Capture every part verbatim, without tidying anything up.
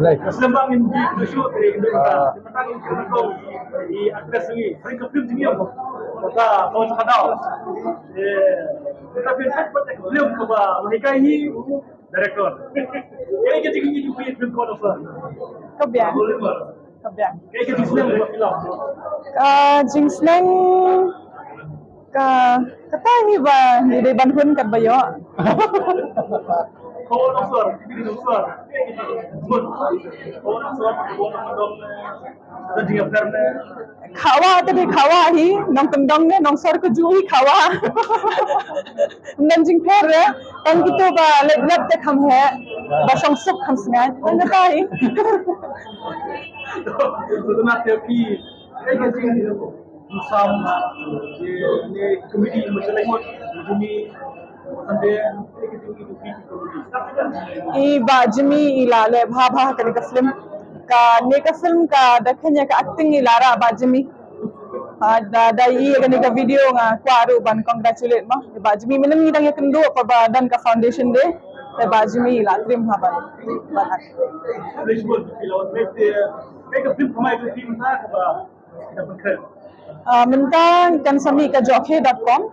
Ka film ba ngin ïa shoot ïa ka film ba ngin ïa shoot ïa ka film jingim. Kata ka daw. Eh, kata film ka film kaba hikai hi director. Kaei ka jingim ïa ka film ko. Ka biang. Ka biang. Kaei ka jingsneng ba film. Ka jingsneng ka kata hi ba ngi dei ban hun kat ba ïoh. Ko nongshor, ko nongshor. Ko nongshor, ko nongshor. Ka jingïapher ne. Khawa te dei khawa hi, nongkyndong ne, nongshor ka ju hi khawa. Nang jingpher re, tang kito ba lep lep te kham heh, ba shong suk kham sngai. Tang kata hi. Betul nak ya pi. Kaei ka jing Sam, ye, ne comedy macam lain, Jimmy, sampai, ye, kita, kita, kita, kita, comedy. I Bah Jimmy i la leh bha bha kane ka film. Kane ka film ka da kane ka acting i la rah Bah Jimmy. Ha, da, da i kane ka video nga kwah ruh ban congratulate mo. I Bah Jimmy mynhynnin ngi dang ïakynduh kaba don ka foundation day. Te Bah Jimmy i la trim ha ban. Ban act. Kaei ka film, kaei ka film, kaei ka film, kaei ka film, Ah, mynta kan sa mih ka jokhe dot com.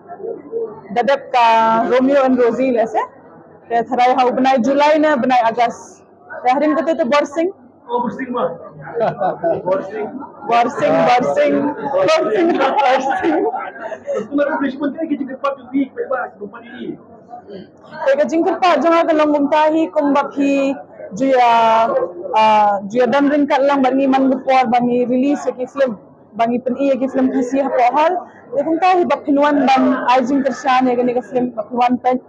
Da dep ka Romeo and Rosie lehse. Te tharai ha u bnai July ne bnai August. Te hadien kata te Borsing. Oh, Borsing ma. Borsing. Borsing, Borsing. Borsing, Borsing. Terus tu nak refreshment kan kita dapat lebih baik company ni. Te ka jingkyrpad jong nga ka long kumta hi kumba phi ju ïa, ah, ju ïa don ryngkat lang bad ngi man ka por ba ngi release ïa ki film, ba ngi pyni ïa ki film Khasi hapoh hall. Te kumta hi ba phin wan ban ai jingkyrshan ïa kane ka film ba phin wan peit.